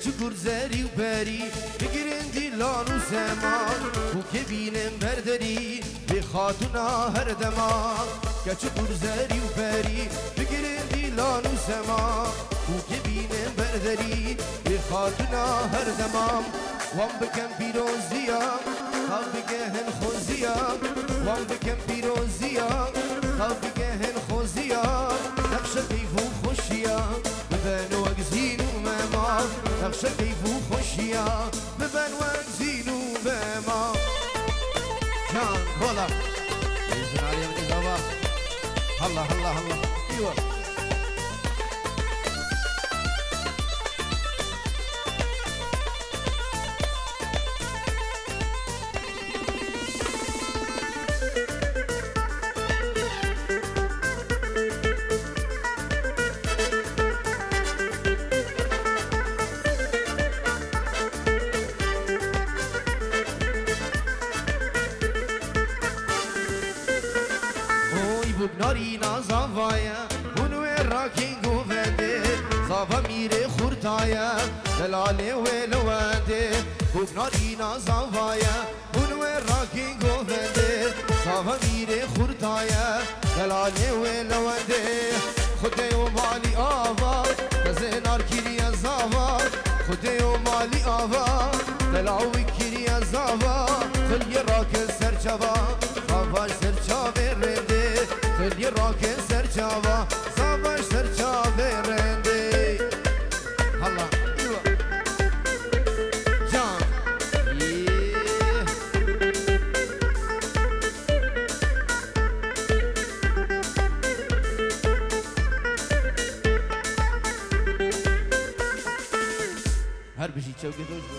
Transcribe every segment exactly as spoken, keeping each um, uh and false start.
Çikur zerî û berî, bigirin dîlan û zeman, û kê bînin ber derî, bê xatûna her dema. Keçikur zerî û berî, bigirin dîlan û zeman, û kê bînin ber derî, bê xatûna her dema. Wan bikin pîroziya, xav bigehin xoziya, wan bikin pîroziya, xav bigehin xoziya, nexşe keyf û xweşiya. Biben wek zîn û mema, nexşe keyf û xweşiya. Biben wek zîn û mema. Can, kola. Êzin Aliyê min zava. Allah, Allah, Allah. Eyvah. Oy, bûk narîna zava ye, hûn wê rakîn govendê, zava mîrê xurta ye, delalê wê li wendê. Bûk narîna zava ye, hûn wê rakîn govendê, zava mîrê xurta ye, delalê wê li wendê. Xwedê û malî ava, te zênar kiriye zava. Xwedê û malî ava, delal wî kiriye zava. Xiliyê rake ser çava, zava ser çavê rêndê. Xiliyê rake ser çava, zava ser çavê rêndê. Hala, îwa. Can. Yee. Her bijî, çewkê doş be.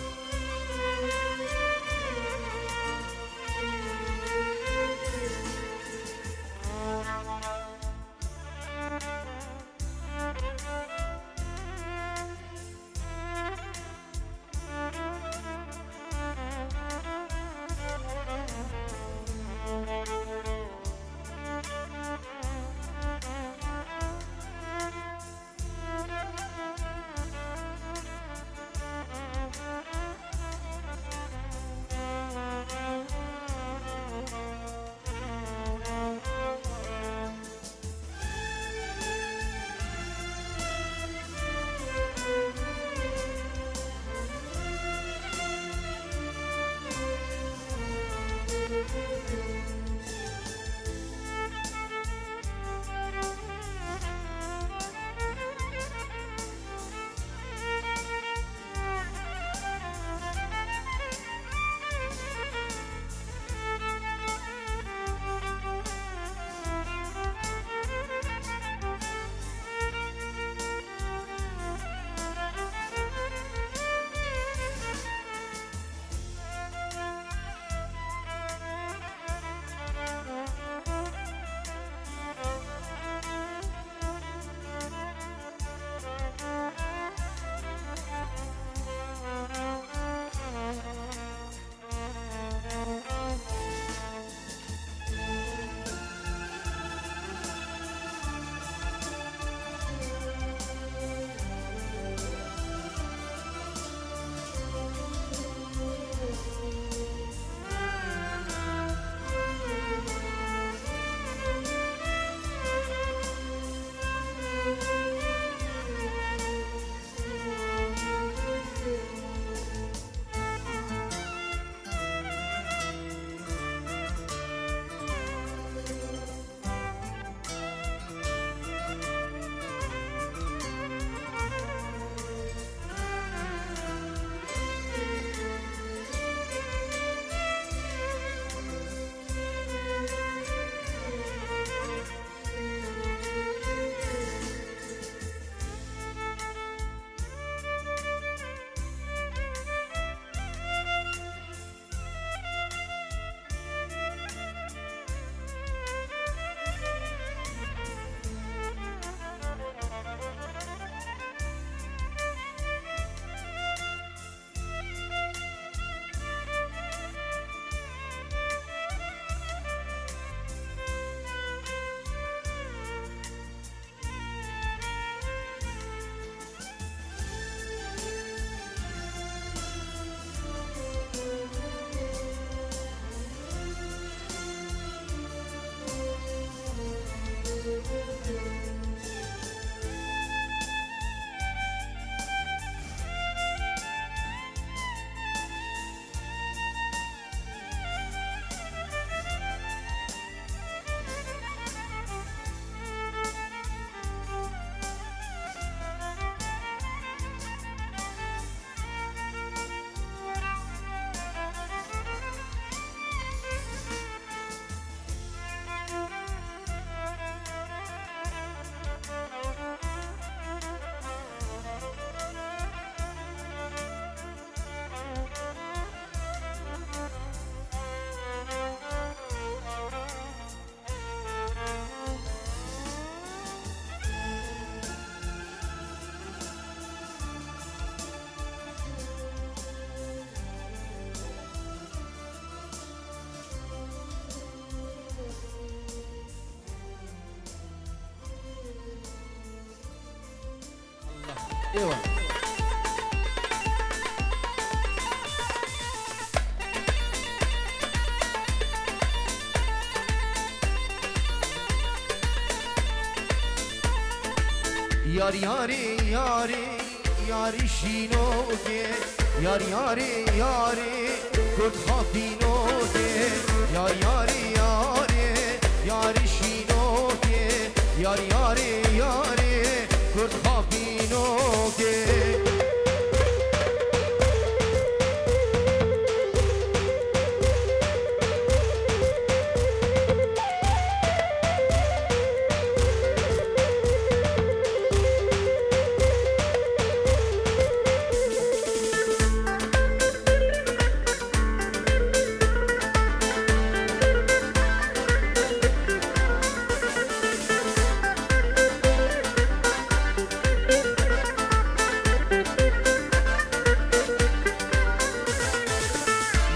Êwa. Yar yarê yarê, yarê şînokê. Yar yarê yarê, kurd xapînokê. Yar yarê yarê, yarê şînokê. Yar yarê yarê, kurd xapînokê.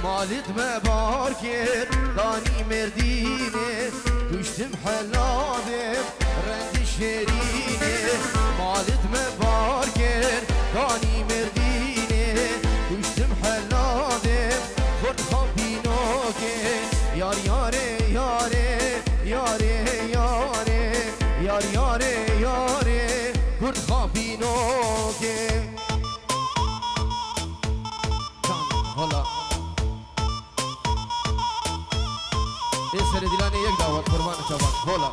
Malêt me bar kir, danî Mêrdînê, kuştim heladê, rendî şêrînê. Malêt me bar kir, danî Mêrdînê, kuştim heladê, xurt xapînokê. Yar yarê yarê, yarê yarê, yar yarê yarê, xurt xapînokê. Can, hola. Ê serê dîlanê yek dawet, qurban çavan. Hola.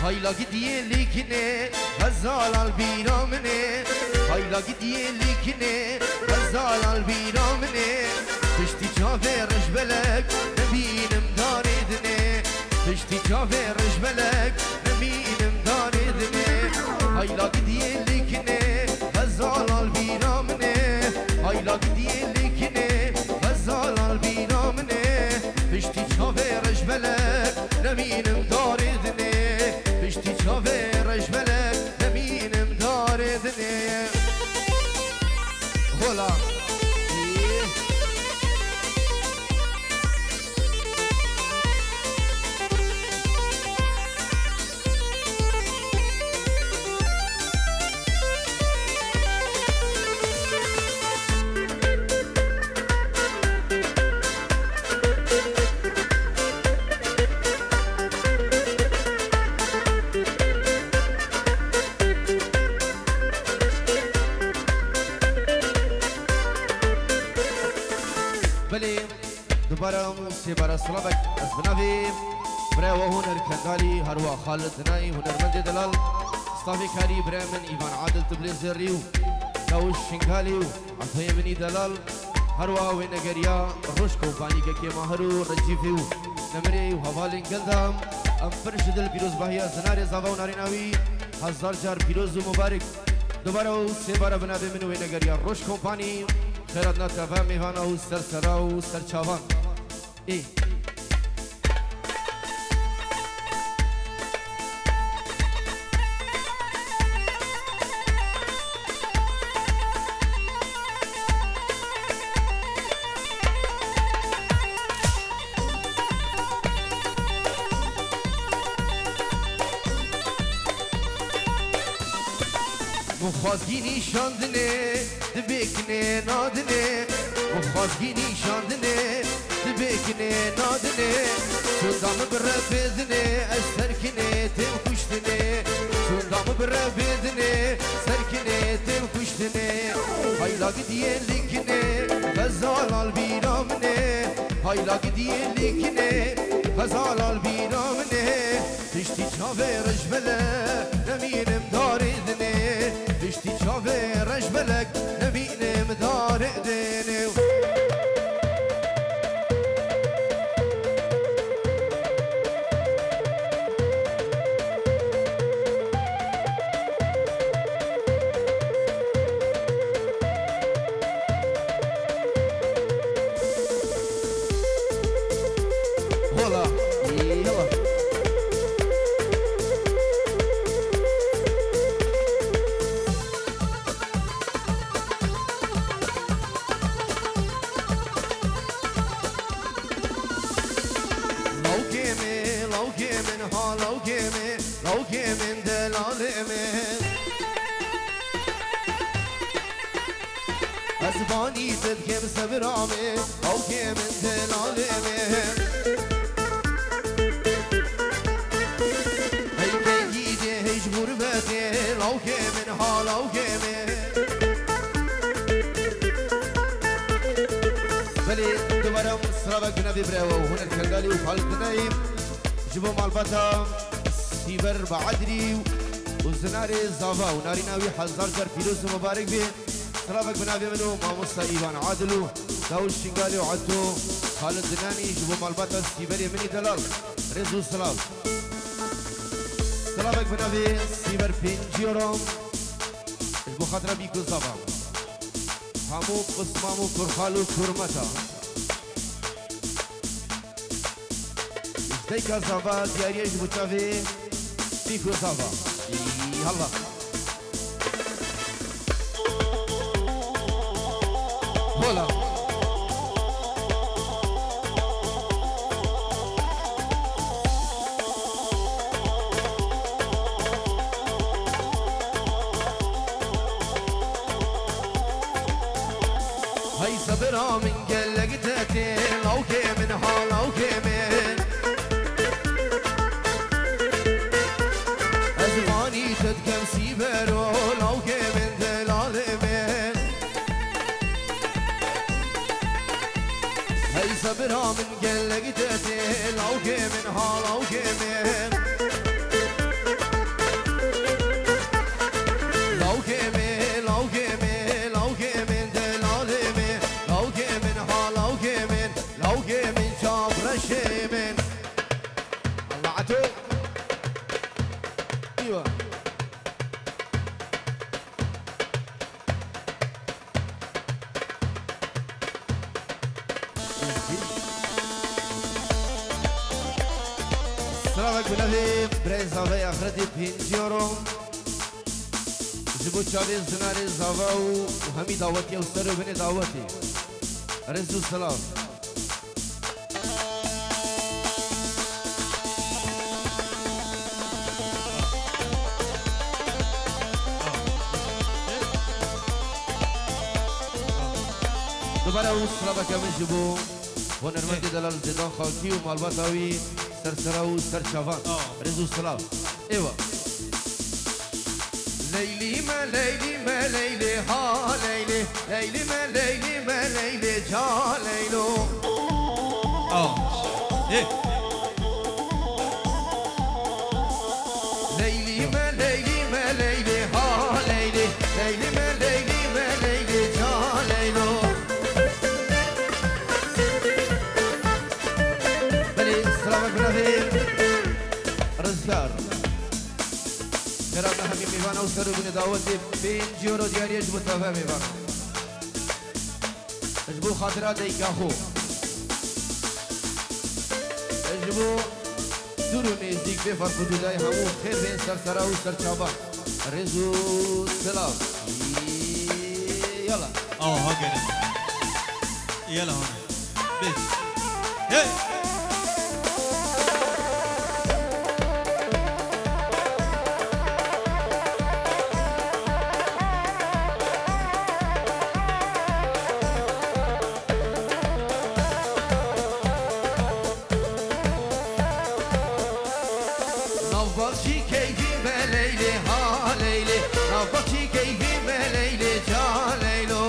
Hayla gidiyê lîkinê, xezal al bîra min ê. Hayla gidiyê lîkinê, xezal al bîra min ê. Piştî çavê rejbelek, nemînim darê dinê. Piştî çavê rejbelek, nemînim darê dinê. Hayla gidiyê lîkinê, xezal al bîra min ê. Hayla gidiyê lîkinê, xezal al bîra min ê. Piştî çavê rejbelek, nemînim darê dinê. Piştî çavê rejbelek, nemînim darê dinê. Hola. Belê. Dubara û sêbara silavek ez bi navê biraya we Huner Kengalî, herwa Xalid Dinayî, hunermendê delal, stafê karî biraya min Îvan Adil Tiblê Zerrî û Dawûş Şingalî û Etoyê min î delal, herwa wênegeriya Roj Kompanî Gekê Mahir û Recîfî û Nemirê û hevalên gel de em pir ji dil pîrozbahiya zinarê zava û narîna wî hezar car pîroz û mubarek. Dubara û sêbara bi navê min û wênegeriya Roj Kompanî. Xêratna teva mêvana û sersera û serçavan. Ê. Min xwazgî nîşandinê, dibê kinê nadinê. Min xwazgî nîşandinê, dibê kinê nadinê. Sunda min bi rebê dinê, ez ser kinê têm kuştinê. Sunda min bi rebê dinê, ser kinê têm kuştinê. Hayla gidiyê lîkinê, xezal al bîra min ê. Hayla gidiyê lîkinê, xezal al bîra min ê. Piştî çavê rejbelek nemînim darê dinê. Piştî çavê rejbelek nemînim darê dinê. Hola. Yala. Lê min. Ez banî te dikim sebira min, hawkê min delalê min. Hey kengî dê hey ji gurbetê, lawkê min ha lawkê min. Belê, dubare silavek bi navê birayê we û hunerkengalî û Xalid Dinayî ji bo malbata Sîber Baedrî û zinarê Zava û narîna wî hezar car pîroz û mibarek bê. Silavek bi navê min û mamosta Îvan Adil û Dawid Şingalî û Eto Xalid Dinanî ji bo malbata Sîberê min î delal. Rêz û silav. Silavek bi navê Sîber pêncî rom ji bo xatira bîk û zava. Hemû pismam û kurxal û kurmeta. Ji dayika zava diyariyê ji bo çavê bîk û zava. Yallah. Hola. Hay sebira min gelek te tê, lawkê min ha lawkê min. Ez vanî te dikem sîbero, lawkê min delalê min. Hey sebira min gelek te tê, lawkê min ha lawkê min. Lawkê min, lawkê min, lawkê min delalê min. Lawkê min ha lawkê min, lawkê min çavreşê min. Allah Eto. Eywa. Silavek bi navê Birayê Zavayê Axretê pêncî rom. Ji bo çavê zinarê Zava û, û hemî dawetiya û ser û binê dawetê. Rêz û silav. Dubare û silaveke min ji bo hunermendê delal Zêdan Xakî û malbata wî sersera û serçavan. Rêz û silav. Êwa. Leylî me, leylî me, leylê ha leylê. Leylî me, leylî me, leylê ca leylo. Aa. Ê. Leylî me, leylî me, leylê ha leylê. Leylî me, leylî me, leylê ca leylo. Belê, silavek bi navê Rizgar. Xêra me hemî mêvan ew ser û binê dawetê pêncî euro diyariyê ji bo teve mêvan. Ji bo xatira dayika xwe. Ji bo dûr û nêzdîk bê fark û cudayî hemû xêr bên sersera û serçavan. Rêz û silav. Yala. Awa ha gelin. Yala hona. Bêj. Hey! Nav baxçî keyfî me leylê ha leylê. Nav baxçî keyfî me leylê ca leylo.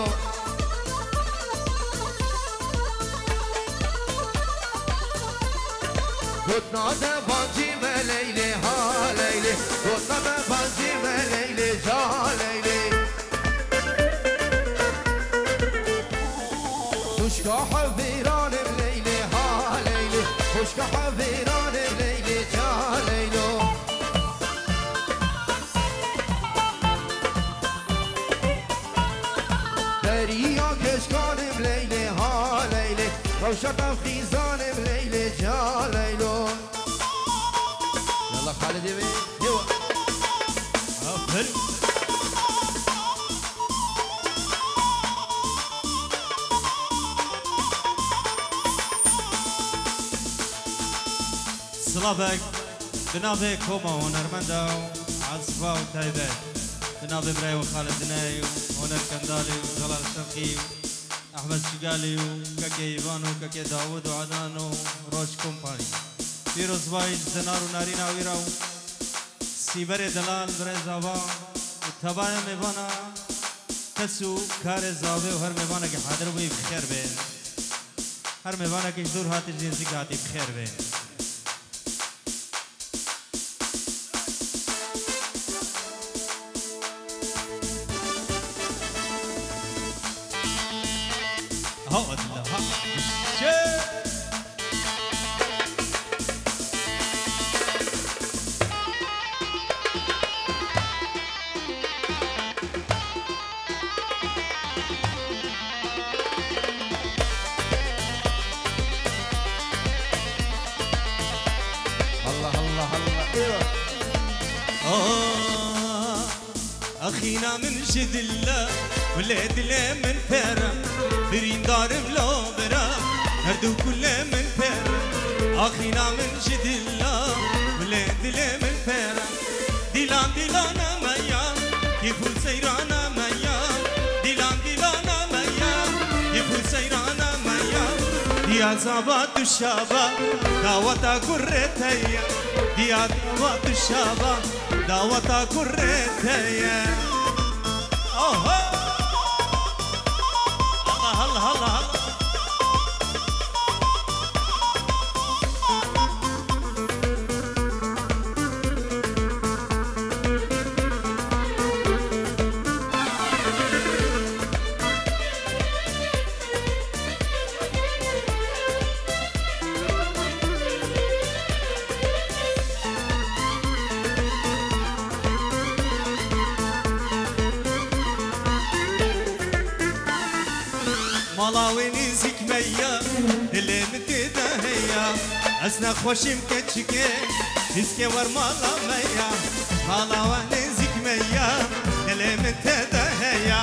Gotna de bancî me leylê ha leylê. Gotna me bancî me leylê ca leylê. Xuşka hevîranim leylê ha leylê. Xuşka hevîranim leylê ca leylo. Deriya keşkanim leylê ha leylê. Rewşa tev xîzanim leylê ca leylo. Yallah Xalidê wê. Yewa. Aferin. Silavek bi navê Koma Hunermenda û Sifa û taybet bi navê birayê we Xalidinê û Honer Kendalê û Celal Şevqî û Ehmed Şigalî û kekê Îvan û kekê Dawud û Adnan û Roj Kompanî. Pîrozbayî ji zinar û narîna wî re û Sîberê delal birêz ava û tebaya mêvana kes û karê zavê û her mêvanekî hadir bûyî bi xêr bên. Her mêvanekî ji dûr hatî ji nêzîk hatî bi xêr bên. Ha, Allah, ha. Şey. Allah, Allah, Allah. Eyvah. Ah, axîna min ji dil e, kulê dilê min pêr e, birîndar im lo bira, her du kulê min pêr e. Axîna min ji dil e, kulê dilê min pêr e. Dîlan dîlana me ya, kêf û seyrana me ya. Dîlan dîlana me ya, kêf û seyrana me ya. Diya zava tu şava, daweta kurê te ye. Diya zava tu şava, daweta kurê te ye. Oho! Allah, Allah, Allah, Allah. Mala wê nêzîk me ya, dilê min tê de heya. Ez nexweşîm keçikê, pîskê wer mala me ya. Mala we nêzîk me ya, dilê min tê de heya.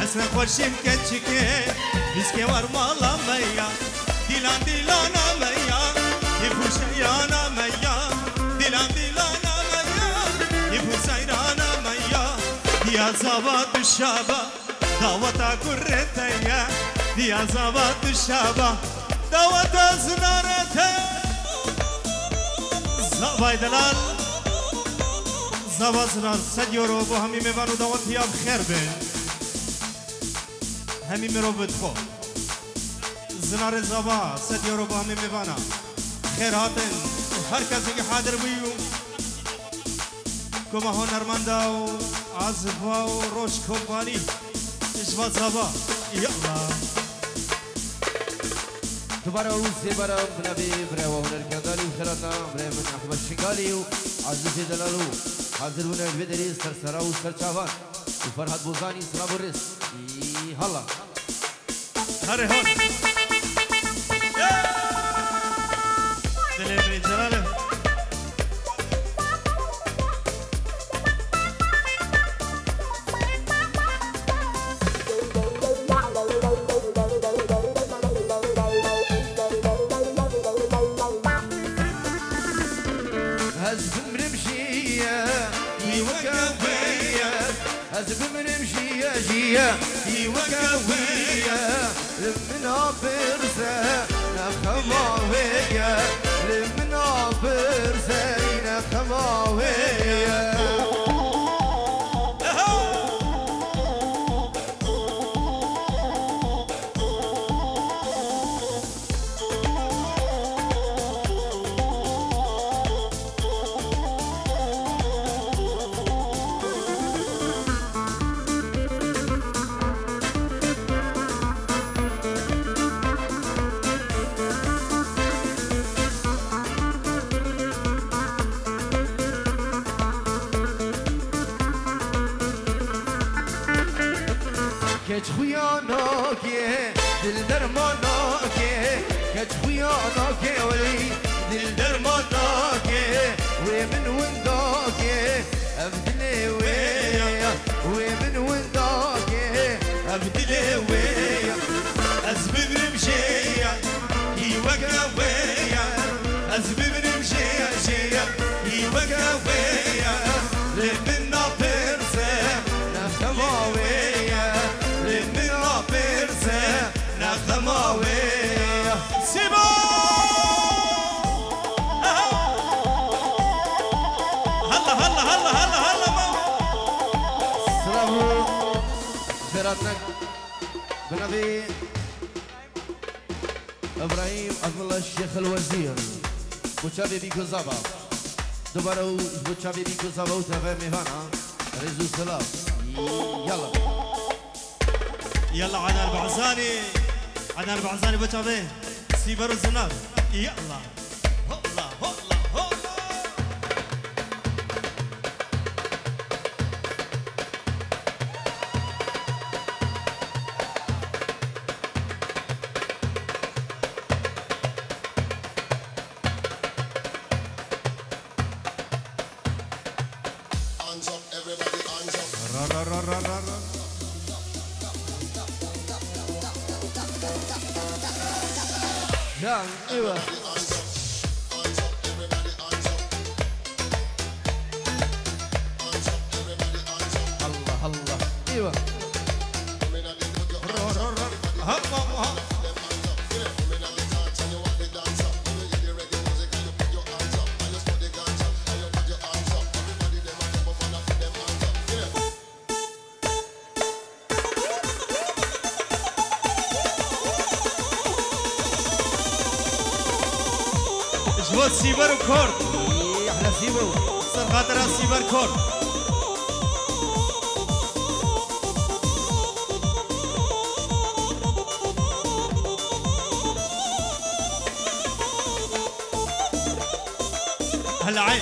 Ez nexweşîm keçikê, pîskê wer mala me ya. Dîlan dîlana me ya, kêf û seyrana me ya. Dîlan dîlana me ya, kêf û seyrana me ya. Diya zava tu şava, daweta kurê te ye. Diya zava tu şava, daweta zinarê te ye. Zavay delal, zava zinar, sed euro bo hemî mêvan û dawetiya bi xêr bin. Hemî mirov bi xwe. Zinarê zava, sed euro bo hemî mêvana. Xêr hatin. Her kesekî hadir bûyî û koma hunermenda û azifa û Roj Kompanî. Ji va zava. Ya Allah. Dubare û zêbara bi navê birayê we Huner Kendalî û xêrata birayê min Ehmed Şigalî û Azîzê Delal û hazir bûne li vê derê sersera û serçavan. û Ferhat Bozanî, silav û rêz. Î, hala. Hare hon. Dilê min ê Celal e. Ez bimrim jî ye, î weke wê ye. Ez bimrim jî ye, jî ye, î weke wê ye. Li min a birze, ne xema wê ye. Li min a birze, ne xema wê ye. Keç xuya nake, dil derman nake. Keç xuya nake welî, dil derman nake. Wê min winda ke, ev dilê wê ya. Wê min winda ke, ev dilê wê ya. Ez bimrim jê ya, î weke wê ya. Ez bimrim jê ya, jê ya, î weke wê ya. Lê min Bi navê Îbrahîm Abdullah Şêx El Wezîr. Bo çavê bîk û zava. Dubare û bo çavê bîk û zava û teve mêvana. Rêz û silav. Yalla. Yalla Adnan Barzanî. Adnan Barzanî bo çavê. Sîber û zinar. Yalla. Holla, holla, holla. Hands up, everybody, hands up. Ra, ra, ra, ra, ra, ra. Can, eyvah. Everybody, hands up. Hands up, everybody, hands up. Hands up, everybody, hands up. Allah, Allah. Eyvah. Come in and put your hands up. Everybody, ha, ha, ha. Them hands up. Yeah, come in and dance and you want the dance up. When you hear the reggae music and you put your hands up. And you spot the dance up. And you put your hands up. Everybody, them a jump up and a put them hands up. Yeah. Ji bo Sîber û Kord. Ê, ehla Sîbo. Ser xatira Sîber Kord. Hela ey.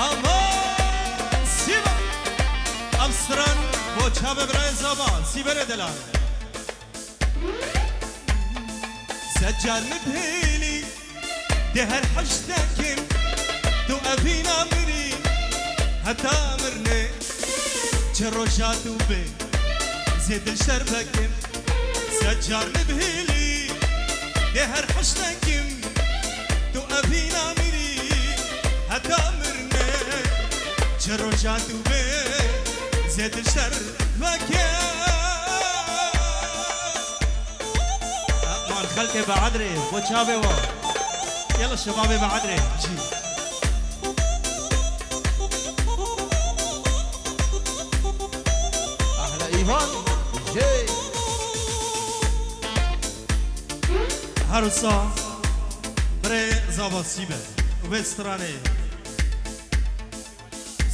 Aman Sîber! Ev stran bo çavê birayê Zava, Sîberê delal. Secar min bihêlî, dê her hiştekim, tu evîna min î, heta mirnê, çi roja tu bê, zê dil şer vekim. Secar min bihêlî, dê her hiştekim, tu evîna min î, heta mirnê, çi roja tu bê, zê dil şer vekim. Aman xelkê Beadrê, bo çavê we. Yala şebabê Beadrê, jî. Ahla Îvan, jê. Her wisa birê Zava Sîber. Û vê stranê.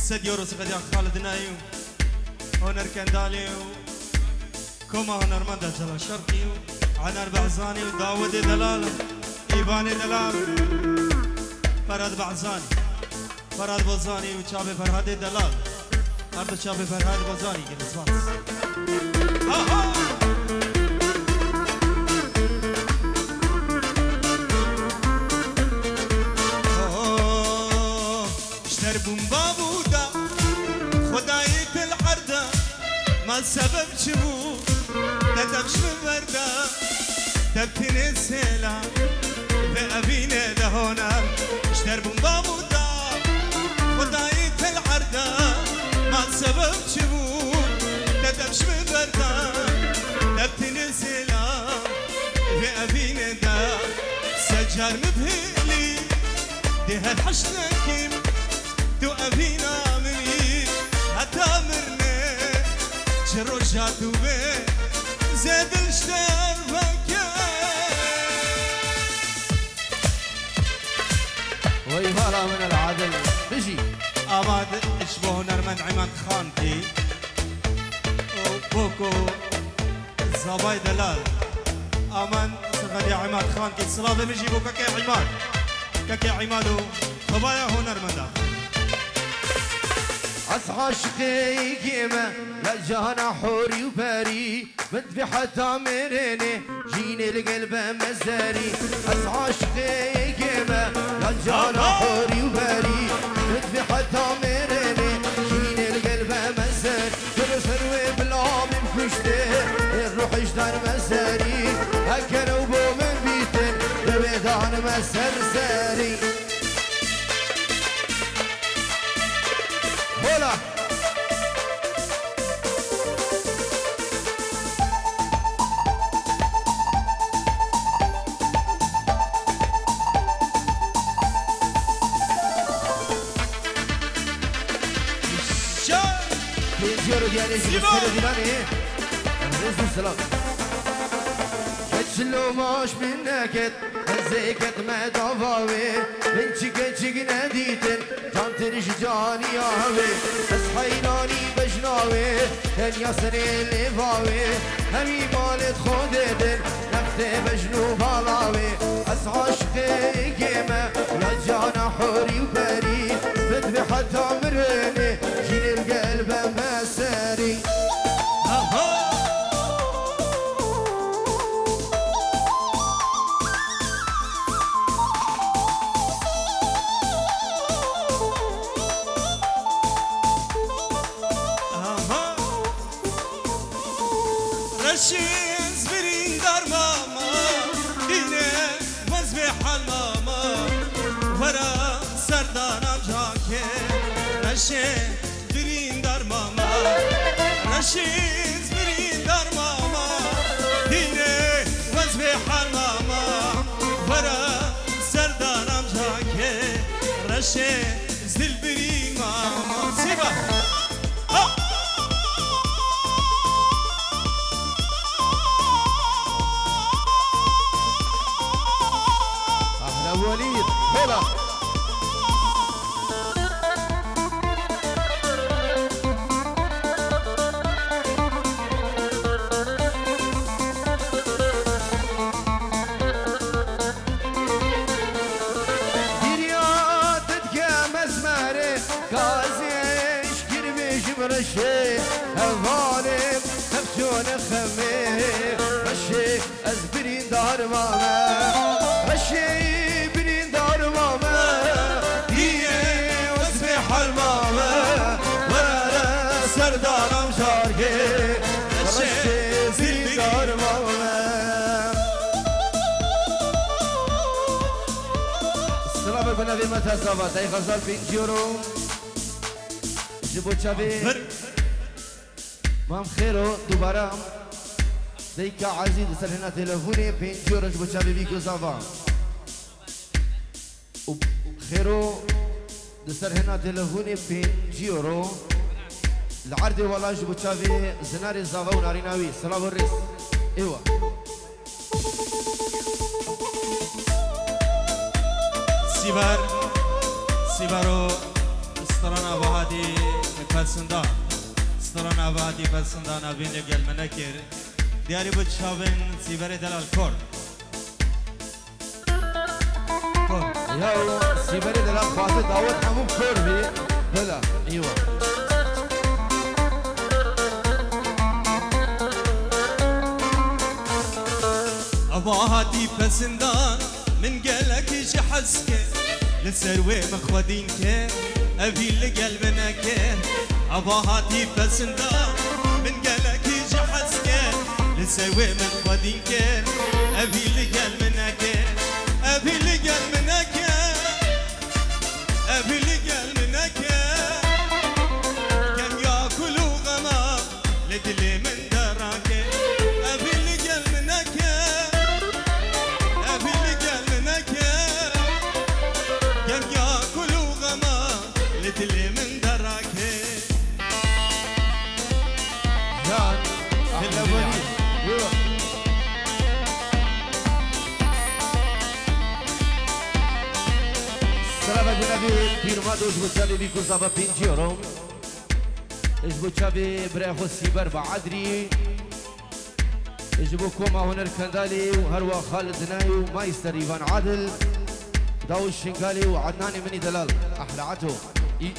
Sed euro sixediya Xalid Nayî û Honer Kendalê û Koma hunermenda Celal Şerqî û Ener Behzanî û Dawidê Delal, Îvanê Delal, Ferhad Behzanî, Ferhad Bozanî û çavê Ferhadê Delal. Her du çavê Ferhad Bozanî gelî spas. Aha! Oh! Ji der bûn bav û da, Xwedayê til erda, ma sebeb çi bû? Te dev ji min berda, dev tînê sêla, vê evînê de hona. Ji der bûn bav û da, Xwedayê til erda, ma sebeb çi bû? Te dev ji min berda, dev tînê sêla, vê evînê de. Secar min bihêlî, dê her hiştekim, tu evîna min î, heta mirnê, çi roja tu bê, zê dil ji te veke. Wey vala min el adil. Bijî. Aman ji bo hunermend Îmad Xankî û Boko Zavay Delal. Aman sixediya Îmad Xankî. Silavê min jî bo kekê Îmad. Kekê Îmad û xwebaya hunermenda. Ez aşiqê yekê me, ya cana horî û berî. Min divê heta mirinê, jînê li gel be mezerî. Ez aşiqê yekê me, ya cana horî û berî. Min divê heta mirinê, jînê li gel be mezerî. Ser ser wê bila min kuştê, ê ruhî ji dan me serî. Heke ew bo min bîtin, divê dan me ser serî. Hola. Gelê ji Sîba. Mesele Dîlanê. Rêz û selam. Keçilo maş min neket, ez ê ketme dava wê. Min çi keçik nedîtin, cantir ji caniya wê. Ez heyranî bejna wê, tenya serê lêva wê. Hemî malêt xwe dêdin, neftê bejn û bala wê. Ez aşiqê kê me, ya cana horî û perî. Bidibê heta mirinê, jînê li gel be me serî. Aha! Aha! Reşiz birîndar mama, dîne wez bê hal mama, wera serdanan cake. Reşiz birîndar mama, reşiz birîndar mama, dîne wez bê hal mama, wera serdanan cake. Reşiz dilbirî mama. Sîba. Ha! Ahla Welîd, hola. Giriya te dike mezmerê, gazê eşkir bêjim reşê, hevalê hevçûne xemê, reşê ez birîndar mame, reşê birîndar mame, dîye ez bê hal mame, were serdaram jargê, reşê birîndar mame. Silavek bi navê me te zava, dey xezal pênc euro. Ji bo çavê Aferin. Mam Xêro, dubara. Deyka Ezîz li ser hêna telefûnê pêncî euro ji bo çavê vî ku zava. Û Xêro li ser hêna telefûnê pêncî euro. Li erdê wala ji bo çavê zinarê zava û narîna wî. Silav û rêz. Êwa. Sîver, Sîvero, strana vahatî pesinda. Strana vahatî pesinda navîn li gel me nekir. Diyarî bi çavên Sîverê delal kor. Kor. Ya Sîverê delal xwaze dawet hemû kor bî. Bela, îwa. Ava hatî pesindan, min gelekî ji hez kir. Li ser wê min xwedîn kir, evî li gel min nekir. Ava hatî pesindan, min gelekî ji hez kir. Li ser wê min xwedîn kir, evî li gel min nekir. Evî li gel min nekir. Evî li gel min neke, kemiya kul û xema li dilê min derake. Evî li gel min neke, evî li gel min neke, kemiya kul û xema li dilê min derake. Can, Ahla Welî. Yo. Sira ve güne bir pîrma dost bu çavê bir kuzava pêncî euro. Ji bo çavê birayê xwe Sîber Baadrî. Ji bo koma Huner Kendalê û herwa Xalid Dinay û Maister Îvan Adil, Dawûd Şingalê û Ednanê min î delal. Ehla Eto. Î-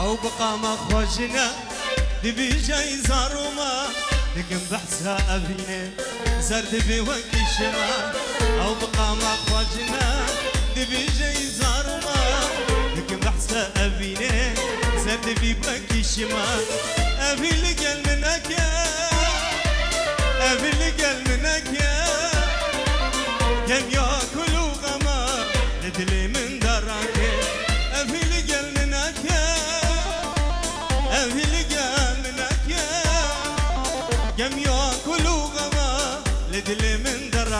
Ew bi qama xwe jine. Dibîjey zarûma, dikim behsa evînê, zer dibî wekî şima. Ew bi qama xwe jine, dibîjey zarûma, dikim behsa evînê, zer dibî wekî şima. Evî li gel min neke, evî li gel min neke, kemiya kul û xema li dilê min derake. Evî li gel min neke, evî li gel min neke,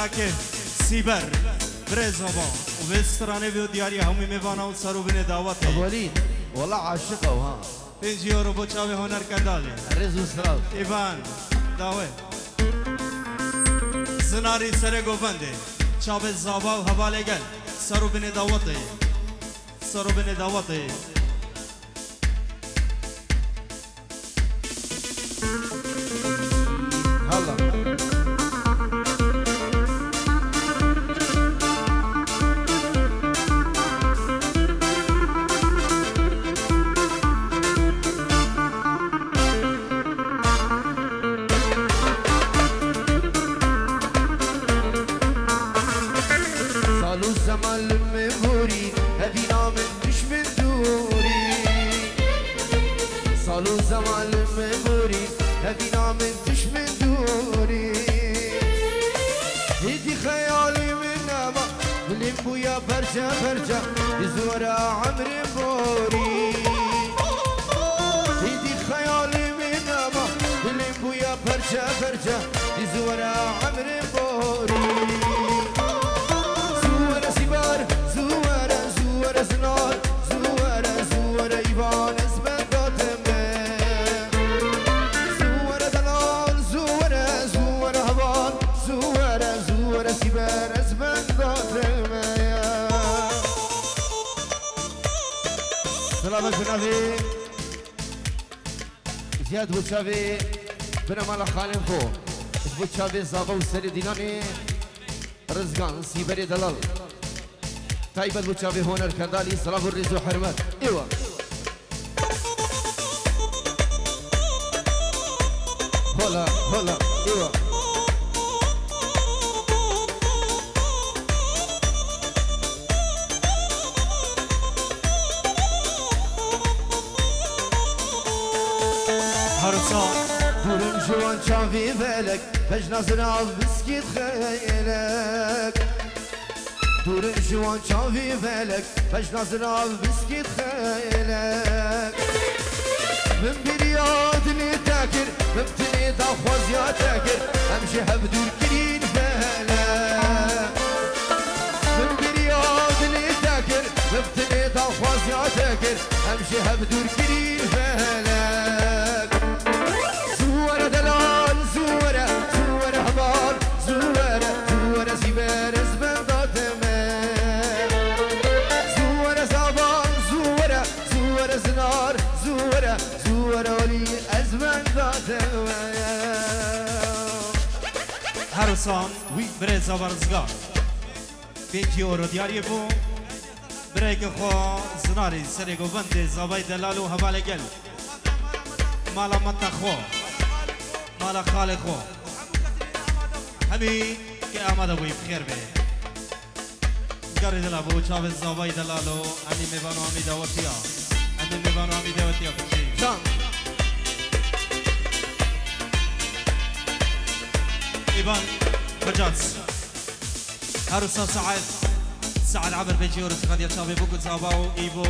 Ke Sîber, birêz ava û vê stranê vê diyariya hemî mêvana û ser û binê dawetê. Qebûlîn. Wela aşiq ew ha. Pêncî euro bo çavê Honer Kendalê. Rêz û selav. Îvan, dawe. Zinarî serê govendê, çavê zava û hevalê gel, ser û binê dawetê. Ser û binê dawetê. Hala. Sal û zeman li min borî, hevîna min tişt min dûrî. Sal û zeman li min borî, hevîna min tişt min dûrî. Hêdî xeyalê min nema, dilê min bûya perçe perçe, ji were emrê borî. Hêdî xeyalê min nema, dilê min bûya perçe perçe, ji were emrê borî. Ji were sîber, ji were, ji were zinar, ji were, ji were îvan, ez benda te me. Ji were delal, ji were, ji were heval, ji were, ji were sîber, ez benda te me. Selamet binavê. Ziyad bo çavê bine mala xalên xwe. Bo çavê zava û serê dîlanê Rizgan Sîberê Delal. Taybet bo çavê Honer Kendalî, silav û rêz û hurmet. Êwa. Hola, hola, êwa. Hersa. Dûrim ji wan çavî velek, pejna zirav biskît xeylek. Dûrim ji wan çavî velek, pejna zirav biskît xeylek. Min biriya dilê te kir, min dilê daxwaziya te kir, em ji hev dûr kirîn felek. Min biriya dilê te kir, min dilê daxwaziya te kir, em ji hev dûr kirîn felek. Zu were delal, zu were, zu were heval, zu were, zu were sîber, ez benda te me. Zu were zava, zu were, zu were zinar, zu were, zu were olî, ez benda te me. Her wisa birê zava Rizgan. Pêncî euro diyariyê bû. Birayeke xwe zinarî serê govendê zavayê delal û hevalê gel. Mala meta xwe. Mala xalê xwe. Hemî ke amade bûyî bi xêr bê. Garê delal bû çavê zavayê delal û hemî mêvan û hemî dawetiya. Hemî mêvan û hemî dawetiya biçî. Can. Îvan Xecat. Her wisa Saet, Saet Emir pêncî euro serxatiya çavê Bûk û Zava û Îvo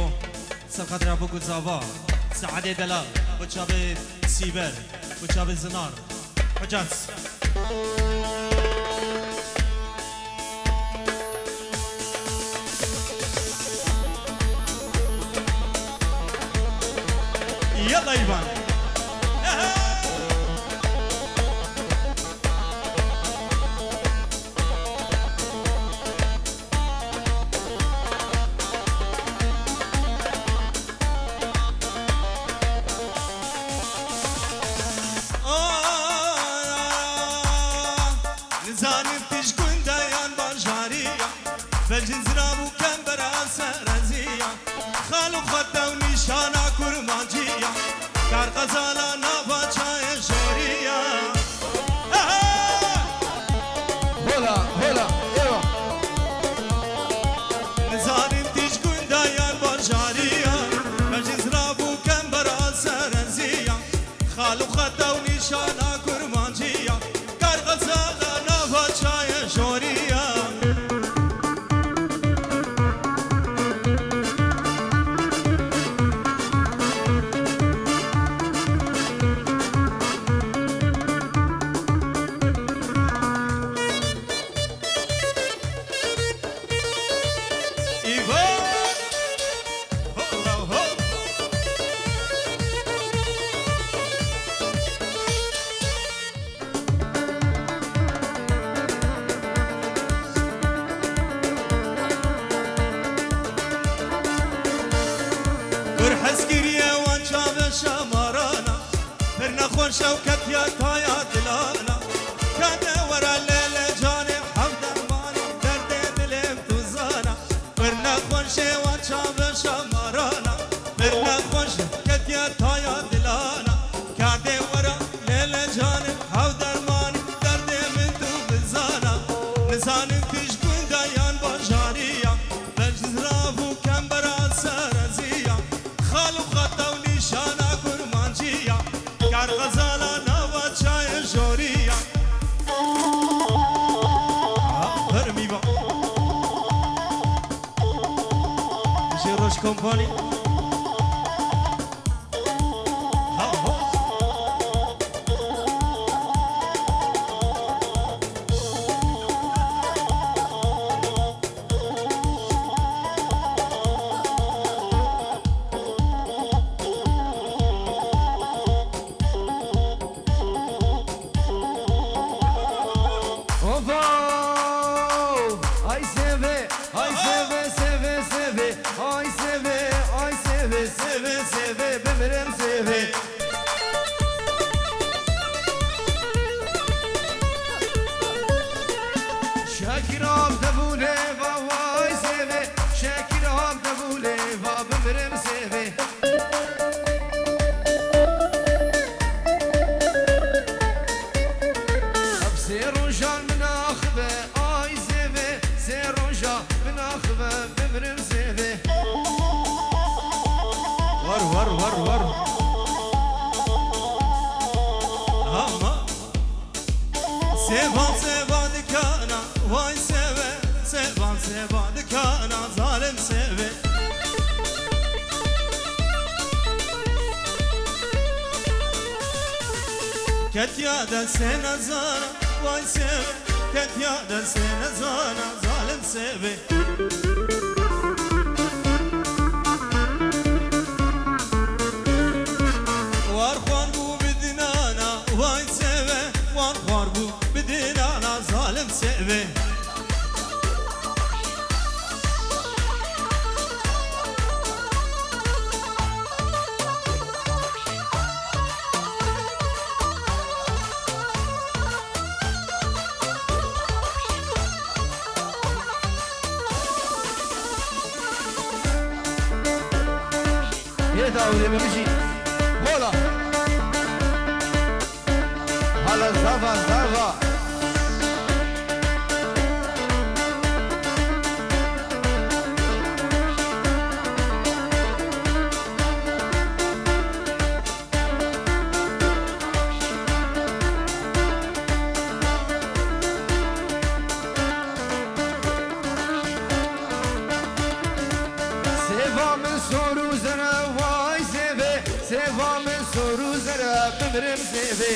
serxatira Bûk û Zava, Saetê Delal, bo çavê Sîber, bo çavê Zinar, Hicaz. Yalla Îvan. Nizanim tu ji gund e yan bajarî ye, belkî zirav û kembera serezîya. Xal û xete û nîşana kurmancî ya, kar qezala nava çayê jorî ya. Aha! Hola, hola, êwa. Nizanim tu ji gund e yan bajarî ya, me jî zirav û kembera serezî ya. Xal û xete û nîşana kurmancî ya, kar qezala nava çayê jorî ya. Ya taya dilana, kede were lele canê hevdermana, derdê dilê tu zana, bir nexweşê wa çaveşa marana, bir nexweş ketiye taya dilana, kede were lele canê hevdermana, derdê min tu bizana, nizanim tu ji gundeyan bajariya, ben ji zirav û kembera sereziya, xal û xeta û nîşana kurmanciya. Kar xezala nava çayê jorî ya. Ha, fermî va. Jê Roj Kompanî. Ha, ha. Oba! Ay seve, ay seve, seve, seve. Ay seve, ay seve, seve, seve. Bimirim seve. Şakir av devûlê va, vay seve. Şakir av devûlê va, bimirim seve. Ev sê rojan min axive, ay zêve, sê roja min axive, bimirim zêve. War, war, war, war. Ama. Sêva, sêva dikana, vay sêve, sêva, sêva dikana, zalim sêve. Ketiya destê nezana, vay sêve, ketiya destê nezana, zalim sêve. War xwar bû bi dinana, vay sêve, war xwar bû bi dinana, zalim sêve. Yê dawrê me bijî. Hola. Hala zava, zava. Sêva min sor û zere, vay sêvê. Sêva min sor û zere, bimirim sêvê.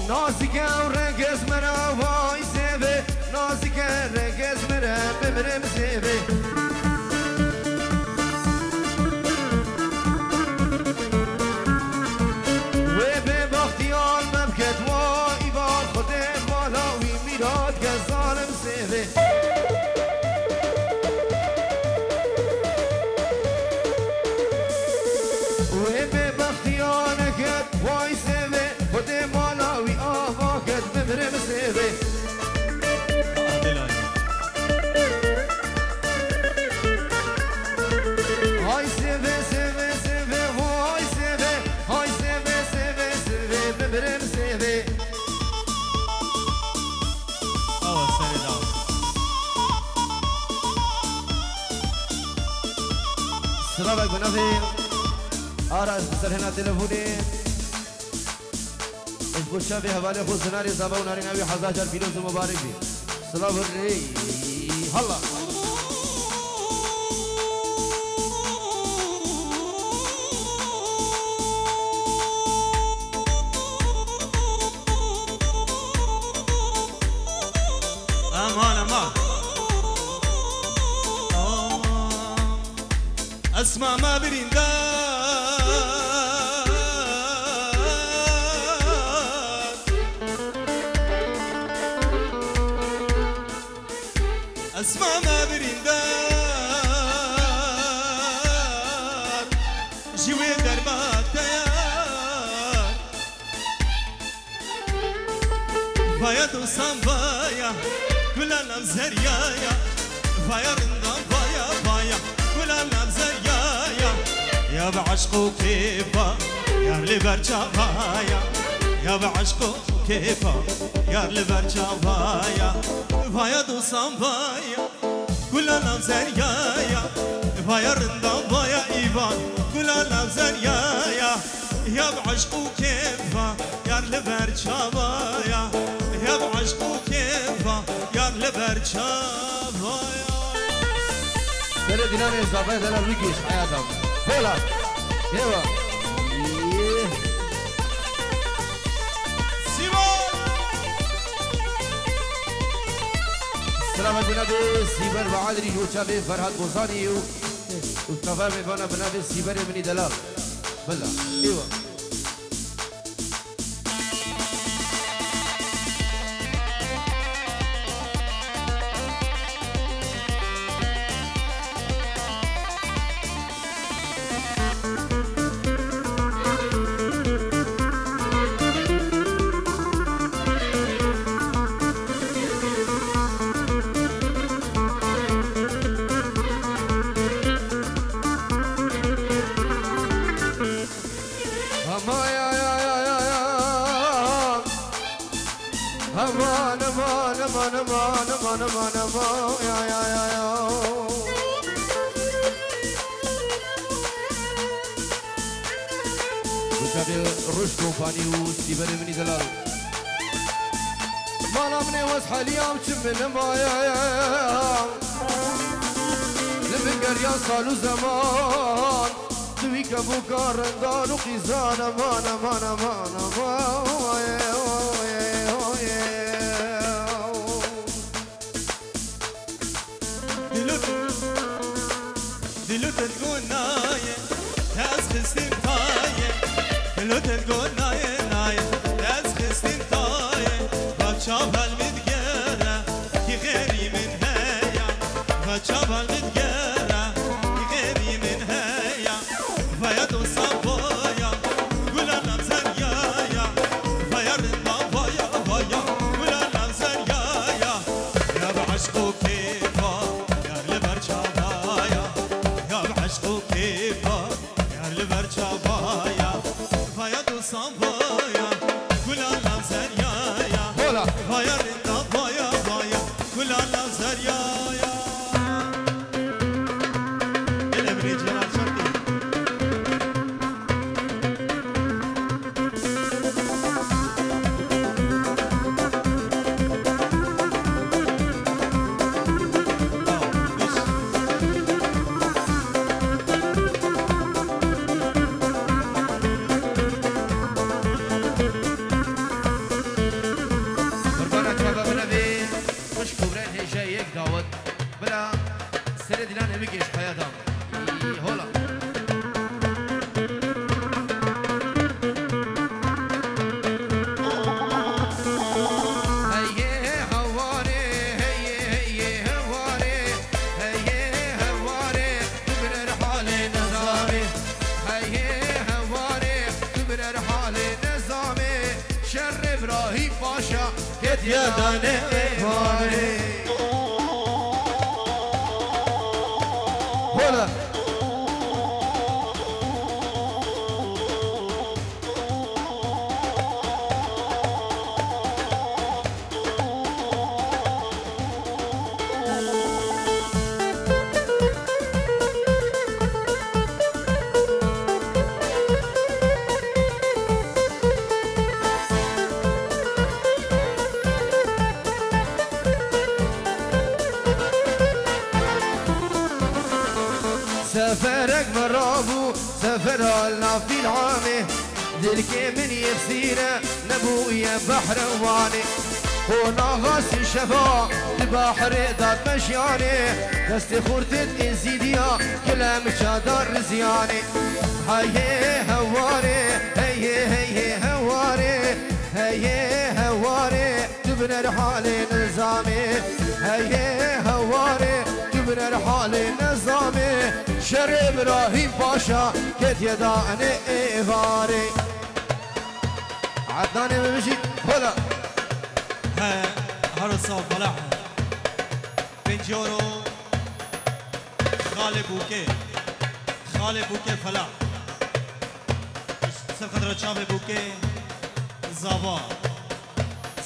Nazike û rengez me re, vay sêvê. Nazike rengez me re, bimirim sêvê. Wê bêbextiyan me biket wa îvar, Xwedê mala wî mîrat ke, zalim sêvê. Wê bêbextiyan eket way sêvê, Xwedê mala wî ava ket, bimirim sêvê. Hay sêvê, sêvê, sêvê, vay sêvê. Hay sêvê, sêvê, sêvê, bimirim sêvê. Awa serê daw. Silavek bi navê Aras bi ser hêna telefonê. Ez bo çavê hevalê xwe zinarê zava û narîna wî hezar car pîroz û mubarek bî. Silav rê halla. Aman, aman. Esma me birîndar. Esma me birîndar. Vaya dosan vaya, gula nav zeryaya. Vaya rindan vaya, vaya, gula nav zeryaya. Ya bi eşq û kêfa, yar li ber çavaya. Ya bi eşq û kêfa, yar li ber çavaya. Vaya dosan vaya, gula nav zeryaya. Vaya rindan vaya îvan, gula nav zeryaya. Ya bi eşq û kêfa, yar li ber çavaya. Ya bi eşq û kêfa, yar li ber çavaya. Serê Dîlanê Zafayê delal wî gihîşt heyata. Hola. Êwa. Sîvan! Selamet bi navê Sîber ve Adrî ji çavê Ferhat Bozanî û, û çava mêvana bi navê Sîberê min î delal. Bila. Êwa. Aman, aman, aman, aman. Aman, aman, aman, aman, aman, aman, aman, ya, ya, ya, ya. Bi çavê Roj Kompanî û Sîberê min î delal. Mala min ê wes heliyam çi min maye. Li min geriya sal û zeman. Di wî kevûka rindan û qîzan eman, eman, eman, eman. Dilo te, dilo te gonaye, ez xistim taye. Dilo te gonaye, naye, ez xistim taye. Baça bel min gere, ki xêrî min heya. Baça bel min gere, ki xêrî min heya. Vaya dosa vaya, gula nav zeryaya. Vaya rinda vaya, vaya, gula nav zeryaya. Ya bi eşq û kêfa, yar li ber çavaya. Ya bi eşq û kêfa, yar li ber çavaya. Vaya dosa vaya, gula nav zeryaya. Hola. Vaya rinda vaya, vaya, gula nav zeryaya. Gel Emre Celal Şarkı. Qurbana çava bine vê. Xwişk û birên hêja yek dawet. Bila serê Dîlanê bigihîş heyata. Î, hola. Heyê hewarê, heyê, heyê hewarê, heyê hewarê, tu biner halê nizamê. Heyê hewarê, tu biner halê nizamê. Şerê Îbrahîm Paşa. Ketiye danê êvarê. Hola. Seferek me rabû, sefera li nav fîl amê. Dilkê min yê xizîre nebûye behrewanê. Qonaxa sê şeva di behrê de meşyanê. Destê xurtê êzîdiya gile miça da rizyanê. Heyê hewarê, heyê, heyê hewarê, heyê hewarê. Tu biner halê nizamê, heyê hewarê, tu biner halê nizamê. Şerê Îbrahîm Paşa ketiye danê êvarê. Ednanê min bijî, hola. Hero sağ Felah. Pêncî euro. Xalê Bûkê. Xalê Bûkê Felah. Ser xetra çavê Bûkê. Zava.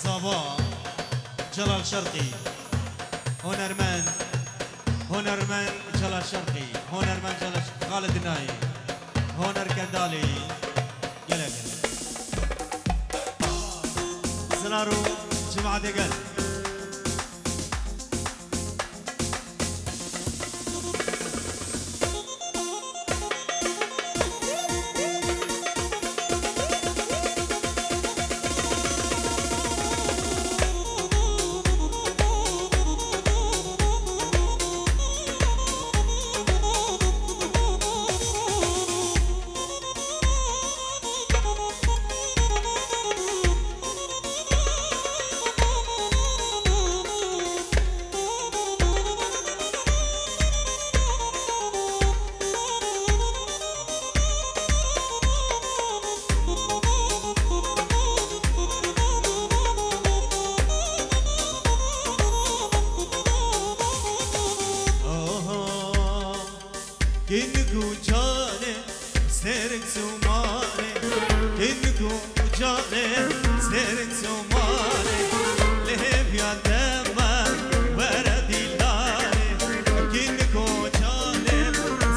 Zava. Celal Şerqî. Hunermend. Hunermend Celal Şerqî. Hunermend Celal Ş-, Xalid Dinayî. Huner Kendalî. Gelek. Zinar û cemaatê gel. Oho. Kinik û canê, stêrek zûmanê. Kinik û canê, stêrek zûmanê. Li hêviya dema were dîlanê. Kinik û canê,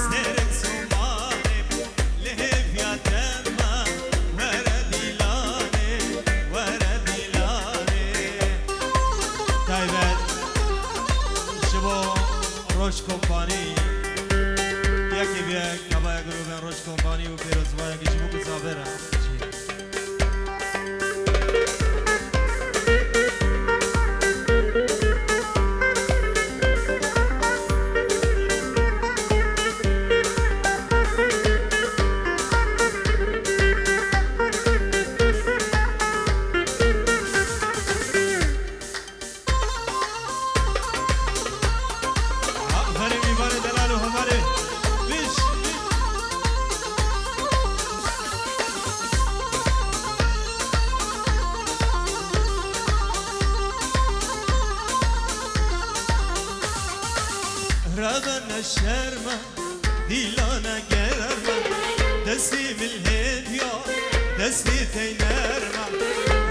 stêrek zûmanê. Li hêviya dema were dîlanê, were dîlanê. Taybet ji bo Roj Kompanî. Yekê bi yek, kabaya grûbên Roj Kompanî û pêrozvayekî ji bo Misafir e. Aferin, mîvanê delal û hevalê. Biş. Rebe neşerme. Dîlane germe, destê min hêviya, destê tey nerme.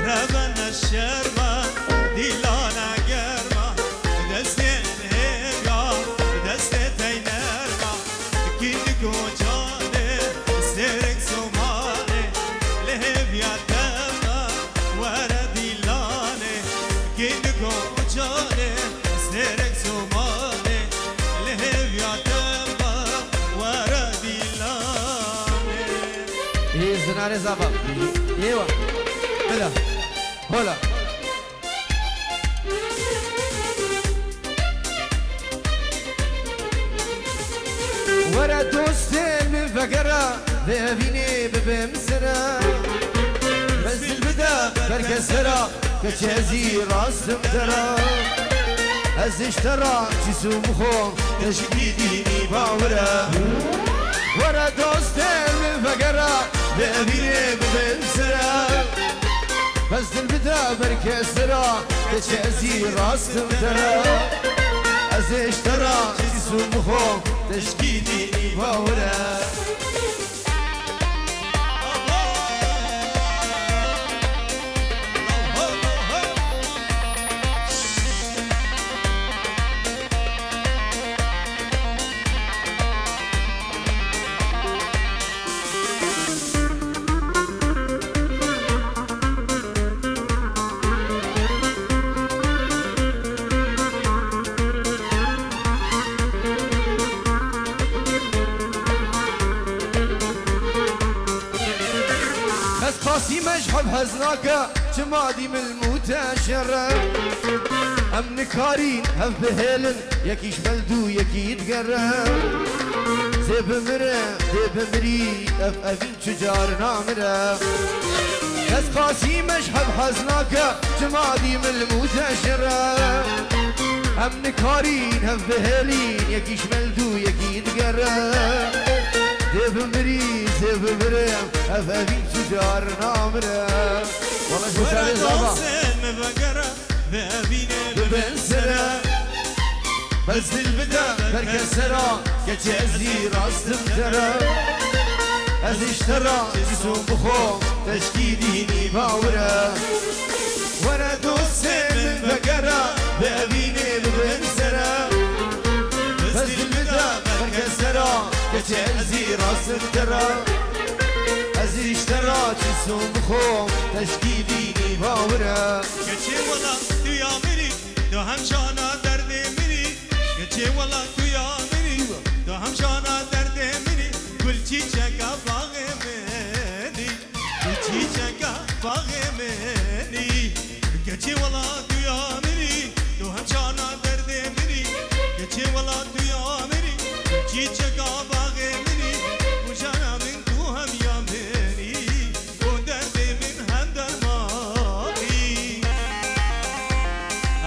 Rebe neşerme, dîlane germe, destê min hêviya, destê tey nerme. Kînik û canê, stêrek zûmanê, li hêviya dema were dîlanê. Kînik û canê, stêrek zûmanê, li hêviya dema were dîlanê. Ê zinarê zava. Êwa. Bila. Hola. Were dostê min vegere, vê evînê bibim sere. Bes dil bide ber kesera, keçê ezî rastim te ra. Ez ê ji te ra çi zû bixwim, te ji kî dînî bawire. Were dostê min vegere, vê evînê bibim sere. Bes dil bide ber kesera, keçê ezî rastim te ra. Ez ê ji te ra çi zû bixwim, te ji kî dînî bawire. Bes Qasî me ji hev hez nake, çima dî min mû te şer e. Em nikarîn hev bihêlin, yekî ji me li dû yekî digere. Zê bimire, zê bimirî, ev evîn çi car namire. Bes Qasî me ji hev hez nake, çima dî min li mû te şer e. Em nikarîn hev bihêlîn, yekî ji me li dû yekî digere. Dê bimirî, zê bimire, ev evîn çi car namire. Wala ji bo çavê zava. Were dostê min vegere, Ez dil bide ber kesera, keçê ez î rastim te re. Ez îştera îsûn bixo, teşkî dînî bawire. Were dostê min vegere, bi evînê bibin sere. Ez dil bide ber kesera, keçê ez î rastim te re. Ez îştera îsûn bixo, teşkî dînî bawire. Keçê wela tu ya min î, tu hem jana derdê min î. Keçê wela tu ya min î, tu hem jana derdê min î. Gul çîçeka baxê min î, gul çîçeka baxê min î. Keçê wela tu ya min î, tu hem jana derdê min î. Keçê wela tu ya min î, gul çîçeka baxê min î. Û jana min tu hem ya min î. Bo derdê min hem dermanî.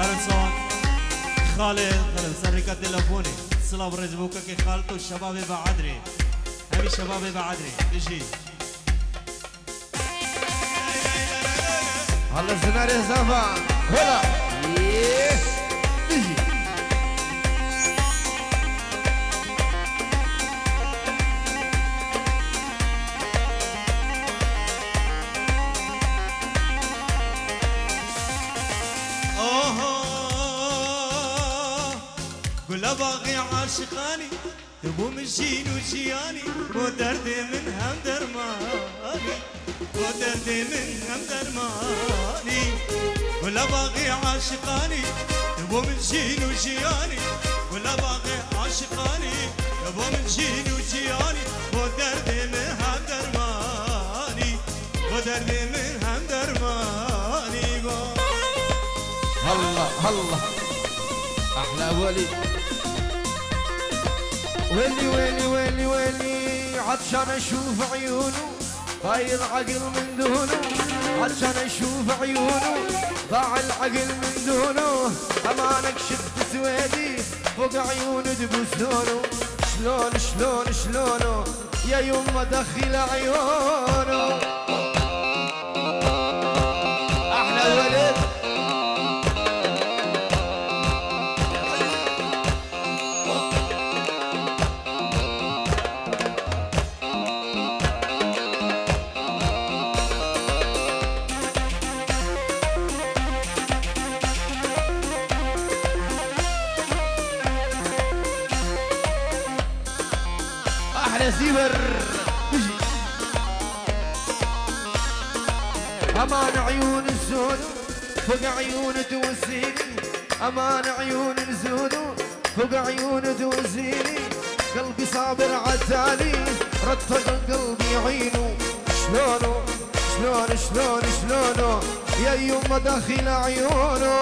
Ersan, Xalid, Xalid, serrêka telefonê. Silav rêz bo kekê Xalid û şebabê Beadrê. Hemî şebabê Beadrê. Bijî. Hala zinarê zava. Hola. Yee. Bijî. Aha, gula baxê aşiqanî, tu bû min jîn û jiyanî, bo derdê min hem dermanî. Bo derdê min hem dermanî. Gula baxê aşiqanî, tu bo min jîn û jiyanî. Gula baxê aşiqanî, tu bo min jîn û jiyanî. Bo derdê min hem dermanî. Bo derdê min hem dermanî bo. Halla, halla. Ahla welî. Welî, welî, welî, welî. Atşan eşûf eyûnû. Fayil aqil min dûnû, atşan eşûf eyûnû, fayil aqil min dûnû, emanek şift swêdî, fok eyûnû dibûsûnû, şlon, şlon, şlonû, ya yumma daxil eyûnû. Ahla weled. Ahre Zîwer. Bijî. Aman eyûn zûn. Fok eyûn tu zînî, aman eyûn zûnû, fok eyûn tu zînî, qelbî sabir etalî, rettaq qelbî eyûnû, şlonû, şlon, şlon, şlonû, ya yumma daxil eyûnû.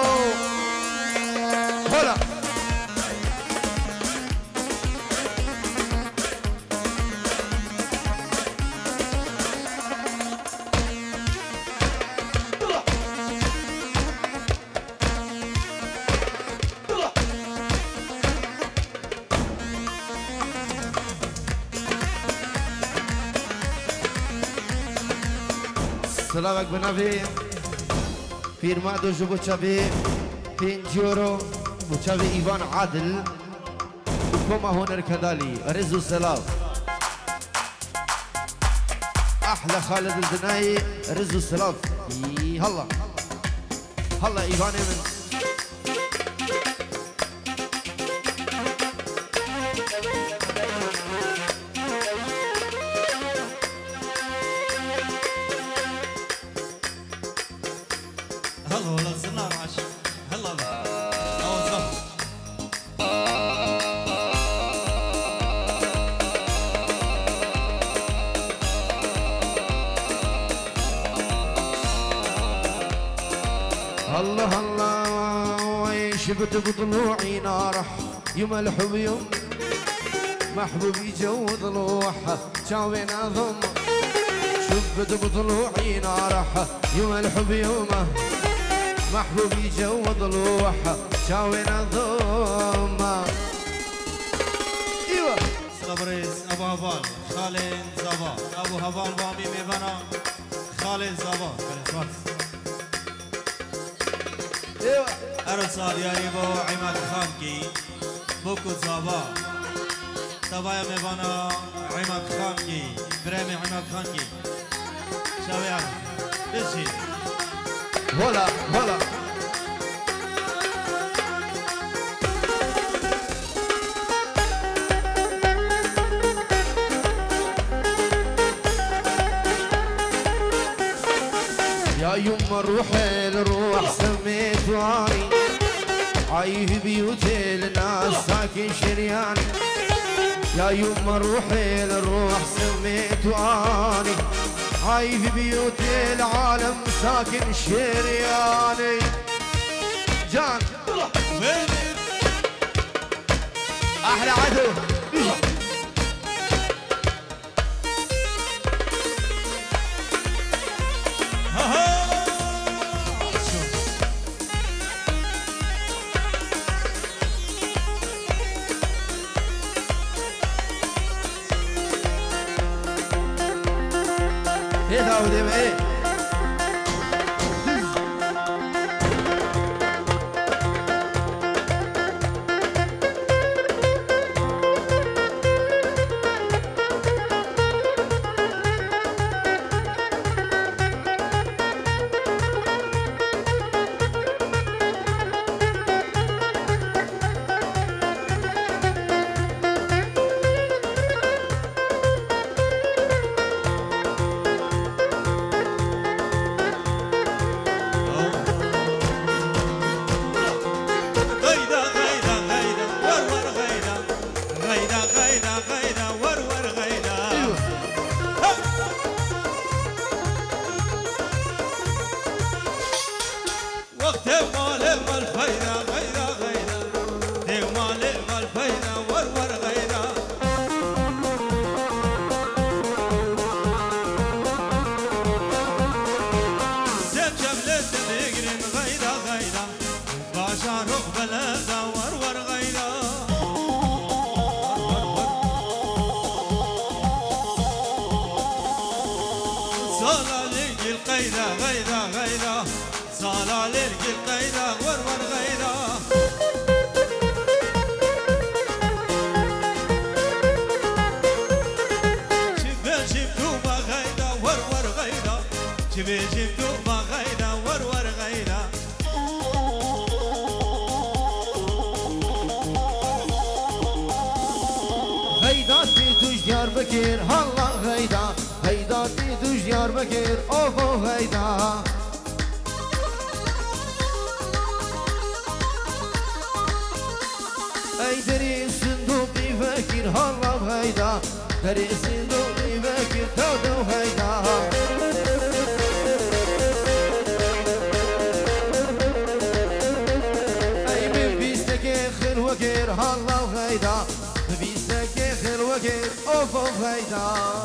Hola. Silavek bi navê Pîr Mado ji bo çavê pênc euro, bo çavê Îvan Adil û koma Honer Kedalî. Rêz û selav. Ahla Xalid li dinayê, rêz û selav. Î, halla. Halla Îvanê min. Hela wela zina raş. Hela. Awa zaf. الله الله، شفت بطلوعي نارح، يوم الحب يوم محبوبي جو ضلوح، شاوي نظم. شفت بطلوعي نارح، يوم الحب يوم محبوبي جو ضلوح، شاوي نظم. ايوه. Silav rêz, Ebo Heval, Xalê Zava. Ebo Heval, bavê mêvana, Xalê Zava. Belê, spas. Ero sal yarî bo Îmad Xankî. Oko Zava. Tavaya mêvana Îmad Xankî. Birayê me Îmad Xankî. Çavê Arif. Bêjî. Hola, hola. يا يما روحي لروح سميت واني عايف بيوتي لناس ساكن شرياني. يا يما روحي لروح سميت واني عايف بيوتي العالم ساكن شرياني. جان. احلى عدو. Hê Dawidê me, hê. Gayda, gayda, gayda, war war gayda. Gayda, gayda, gayda, war war gayda. Wextê malê mal feyda, gayda, gayda. Tê malê mal feyda, war war gayda. Tê çemlê tê digrin, gayda, gayda. Bajarok beleda war war gayda. Sala lêgil qayda gayda gayda. Sala lêgil qayda war war gayda. Çi bêjim tu ma gayda war war gayda. Çi bêjim tu ma gayda war war gayda. Xeyda tê duş Diyarbekir, halla xeyda. Xeyda tê duş Diyarbekir, ofo xeyda. Ey derê sindoqî vekir, halla xeyda. Derê sindoqî vekir, tew tew xeyda. Ey bi bîstekê xil wekir, halla xeyda. Bi bîstekê xil wekir, of of xeyda.